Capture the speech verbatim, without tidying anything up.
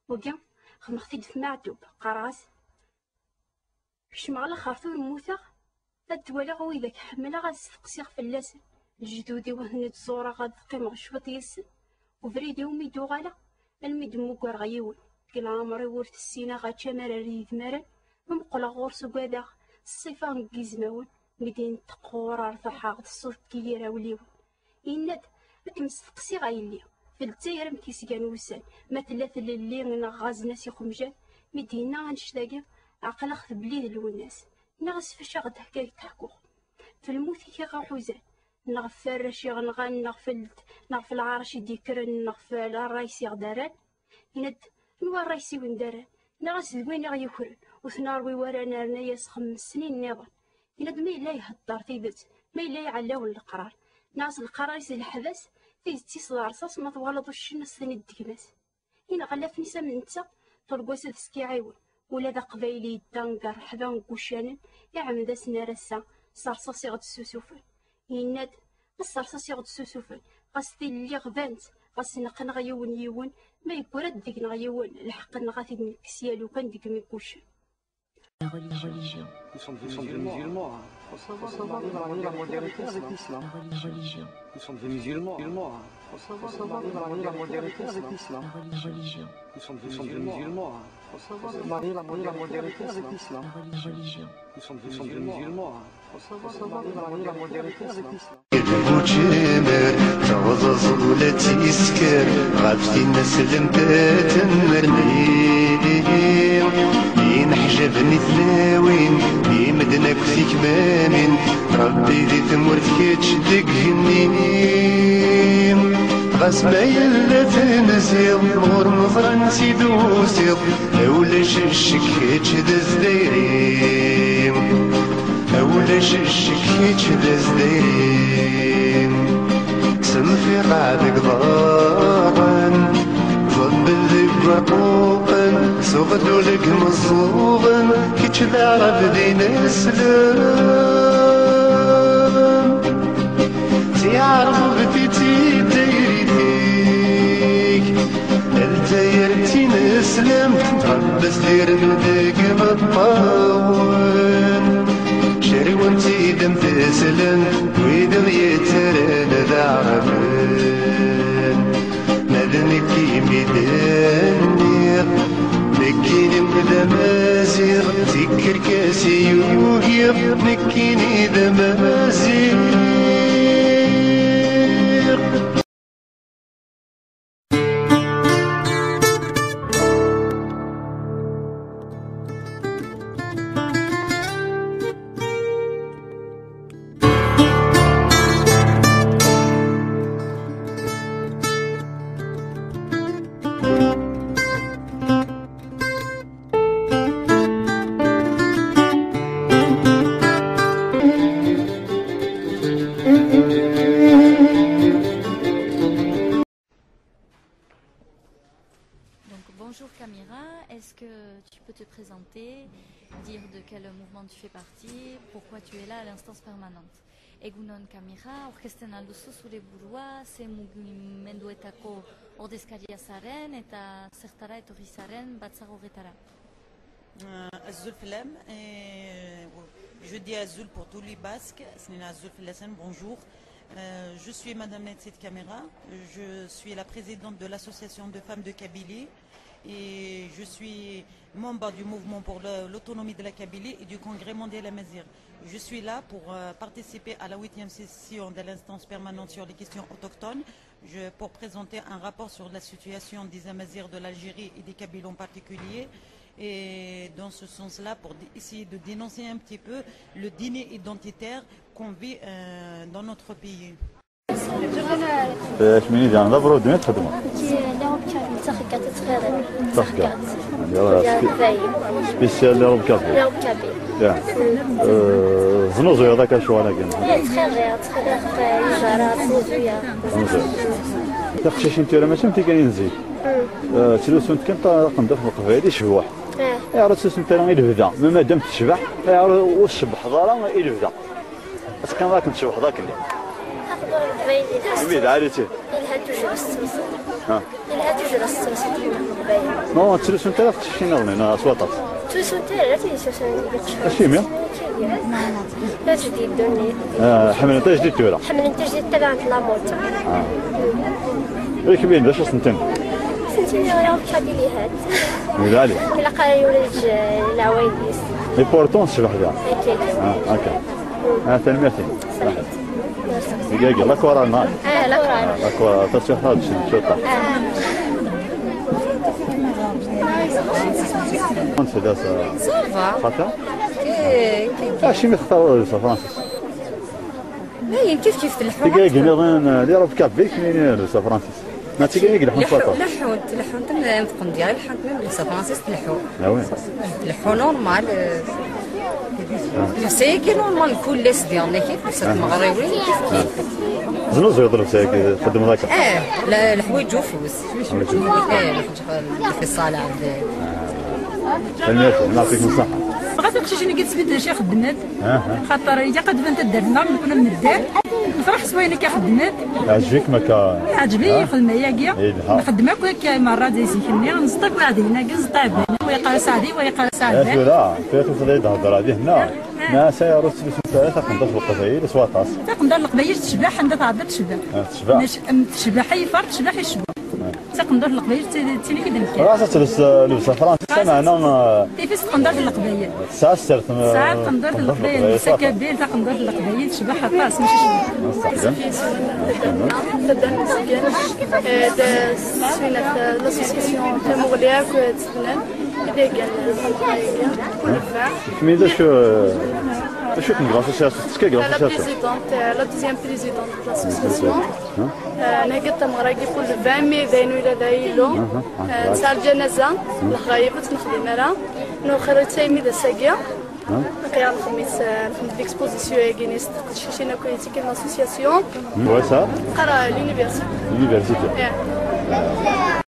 Wagi, xedmeɣ-t-id f Meɛtub, qqareɣ-as: kecmeɣ laxert ur mmuteɣ, ad twaliɣ widak ḥemmleɣ, ad steqsiɣ fell-asen. Lejdud-iw ad ten-id-ẓureɣ, ad qqimeɣ cwiṭ yis-sen. Ubrid-iw mi d-uɣaleɣ, almi d-mmugreɣ yiwen, deg leɛmer-iw ur t-ssineɣ, ačamar ar yidmaren, mi meqqleɣ ɣur-s ugadeɣ, s ṣṣifa n yizmawen, mi d-yenṭeq ɣur-i rbeḥeɣ-d ṣṣut n yirawliwen. Yenna-d: ad kem-steqsiɣ a yelli, f Lezzayer amek i s-gan wussan, ma tella tlelli neɣ ɣazen-as ixemjan, mi d-yenna annect-agi, ɛeqleɣ-t belli d Lwennas, neɣ s fac-aɣ-d akka i teḥkuɣ. F lmut-ik i ɣ-iḥuzan, neɣ f warrac i ɣ-nɣan, neɣ f l-, neɣ f lɛerc i d-yekkren, neɣ f ṛṛay-is i ɣ-d-rran. Yenna-d: anwa ṛṛay-is i wen-d-rran? Neɣ-as d win i ɣ-yukren, ur t-nerwi wara, nerna-yas xemmes snin nniḍen. Yenna-d: ma yella ihedder tidet, ma yella iɛellawen leqrar, neɣ-as leqrar-is d leḥbas, tidet-is d rṣas, ma twalaḍ uccen ad s-tiniḍ d gma-s. Ineɣlafen-is am netta, turgwas ad s-k-iɛiwen. Ula d aqbayli yedda deg rreḥba n wuccanen, iɛemmed-asen ar ass-a, s rṣas i ɣ-d-ssusufen. Yenna-d: s rṣas i ɣ-d-ssusufen, ɣas tilelli ɣbant, ɣas neqqneɣ yiwen yiwen, ma yeggra-d deg-neɣ yiwen, lḥeqq-nneɣ ad t-id-nekkes ya lukan deg mi wuccen. La religion. Nous sommes des musulmans, hein. Faut savoir se marier la modernité avec l'islam. La religion. Nous sommes des musulmans, hein. Faut savoir se marier la modernité avec l'islam. La religion. Nous sommes des musulmans, hein. Faut savoir se marier la modernité avec l'islam. La religion. Nous sommes des musulmans, hein. Faut savoir se marier la modernité avec l'islam. Deg ucemmer teɣẓeẓ ula d tisker, ɣef tin aslem tennerni. Ineḥjaben i tlawin, i medden akk tikmamin, Rebbi di tmurt kečč deg igenni. Ɣas ma yella tenziḍ, ur neẓran si d-usiḍ, ulac ccek kečč d azdayri. Ulac ccek kečč d azdayri. Senfiqa deg ḍarren, ḍebbel deg warquqen, s uɣdul deg meẓẓuɣen, kečč d aɛrab d ineslem. Tiɛerbubt i d tidayrit-ik, Lezzayer d tineslemt, Rebbi s-d-irnu deg imeṭṭawen. Cerwen-tt-id am teslent, wid i ɣ-yettarran d aɛraben. Ma d nekk imi d-nniɣ, nekkini d amaziɣ, d tikerkas i ugiɣ, nekkini d amaziɣ. Donc, bonjour Camira, est-ce que tu peux te présenter, dire de quel mouvement tu fais partie, pourquoi tu es là à l'instance permanente? Egunon Camira, aurkezten al duzu zure burua, ze mugimenduetako ordezkaria zaren eta zertara etorri zaren batzar horretara? Euh, azul fell-am, et, euh, je dis azul pour tous les Basques, c'est Azul Fell-asen, bonjour. Euh, je suis Madame Netsit Camira, je suis la présidente de l'association de femmes de Kabylie et je suis membre du mouvement pour le- l'autonomie de la Kabylie et du Congrès mondial amazigh. Je suis là pour euh, participer à la huitième session de l'instance permanente sur les questions autochtones. Je- pour présenter un rapport sur la situation des Amazirs de l'Algérie et des Kabyles en particulier. Et dans ce sens-là, pour dé- essayer de dénoncer un petit peu le déni identitaire qu'on vit euh, dans notre pays. Eh, kemmini diɣen d abrud mi txedmeḍ? Nekk, eh, lliɣ ukabin, d taxeggaḍt i ttxiḍiɣ. Taxeggaḍt. Taxeggaḍt. Spécial, lliɣ ukabin. Lliɣ ukabin. Ya. Eh, znuzuyeḍ akka ccɣel-agi? Eh, ttxiḍiɣ, ttxiḍiɣ, eh, ijerra, znuzuyeɣ. Znuzuyeɣ. Tiqcicin tura mačči am tiganin zik. Eh, ttlusunt kan ṭṭaqenduḥ n leqbayel icebbuḥ. Eh. Ayɣer ur ttlusunt ara i lebda? Ma madam tecbeḥ, ayɣer ur tcebbḥeḍ ara i lebda? Ad teqqimeḍ akken tcebḥeḍ akken. Aqbur n leqbayel yelha s... Imi d ɛali-tt. Yelha tujjal s tmurt. Ha. Yelha tujjal s tmurt n leqbayel. Ur ttlusunt ara teqcicin-nniḍen, neɣ s waṭas? Ttlusunt ara, ttlusunt. Acimi? Tajdid ddunit. Ah, ḥemmlent ajdid tura. Ḥemmlent ajdid, tabɛent la mode. Ah. Yak bin, d acu senten? Senten ɣer Kabili hat. Ilaq ara yurij, eh, leɛwayed-is. Et pourtant, tecbeḥ da. Akka. Ah, ok. Ah, tanemmirt-im. Deg-agi, la Corona. Ah, la Corona. Ah, la Corona, taswiḥt ad tcen cwiṭ. Ah. Anta d asa? Ça va. Xaṭa? Eh, kif. Acimi textareḍ ad tafransist? Dayen kif kif tleḥḥu. Tigagi nniḍen, eh, l'Europe Kabyle, kmini ad tafransist. Ma d tigi i ileḥḥun s waṭas. Leḥḥunt, leḥḥunt, am, am tqendyar, leḥḥunt, même s tefransist leḥḥu. Ah oui. Leḥḥu normal, euh, llebsa-agi normal, kul ass diɣen, kif, llebsa n tmeɣriwin, kif, kif. Znuzuyeḍ llebsa-agi, txeddmeḍ akka? Eh, la, leḥwayeǧ ufus. Leḥwayeǧ ufus. Eh, leḥwayeǧ, leḥwayeǧ ṣṣalaḥ, eh. Tanemmirt, yeɛṭikum ṣṣeḥḥa. Bɣiɣ tiqcicin-agi ad sbint d acu i xeddment. Aha. Xaṭer ilaq ad d-tban taddart-nneɣ, nekkni am medden, nefṛeḥ s wayen akka xeddment. Yeɛǧeb-ikem akka? Yeɛǧeb-iyi lxedma-agi. Yelha. Nxeddem akk akka merra di zik-nni, nẓeṭṭ akk iɛdayen-agi, nẓeṭṭ iɛdayen, wa yeqqar-as Ɛdi, wa yeqqar-as Ɛdi. Eh, tura, tura tufiḍ-iyi-d heddreɣ di henna. Eh. Nasa ur tettlusumt ara taqendurt n Leqbayel s waṭas. Taqendurt n Leqbayel tecbeḥ, anda tɛedda tecbeḥ. Ah, tecbeḥ. Mac-, am tecbeḥ i yifar, tecbeḥ i ccbeḥ. Taqendurt n Leqbayel d tin, d tin i d-nekkan. Ɣas ad tels, eh, llebsa fransis, meɛna, eh, tifis taqendurt n Leqbayel. Tesɛa sser, eh, tesɛa taqendurt n Leqbayel, llebsa kabyle, taqendurt n Leqbayel tecbeḥ aṭas, mačči cwiṭ. Nesteqdem. Taddart n Tezgan, eh, d, s-, s-, l'association Tamuɣli akk, eh, d-sefnan, i d-heggan, eh, lxedma-agi, kul nfeɛ. Kemmi d acu, eh, d acu-kem deg l'association? Tettekka deg l'association? La présidente, eh, la deuxième présidente de l'association. Euh, nhegga-d tameɣra-agi pour le vingt mai, d ayen ula d ay Illu. Euh, nesɛa lǧanaza, lexrayeb ur tt-nexdim ara. Nuxir-itt armi d ass-agi. Aql-aɣ nxeddem-itt, euh, nxeddem-d l'exposition-agi-nni s teqcicin akk yettekkin l'association. Wasa? Qqareɣ l'université. L'université. Yeah.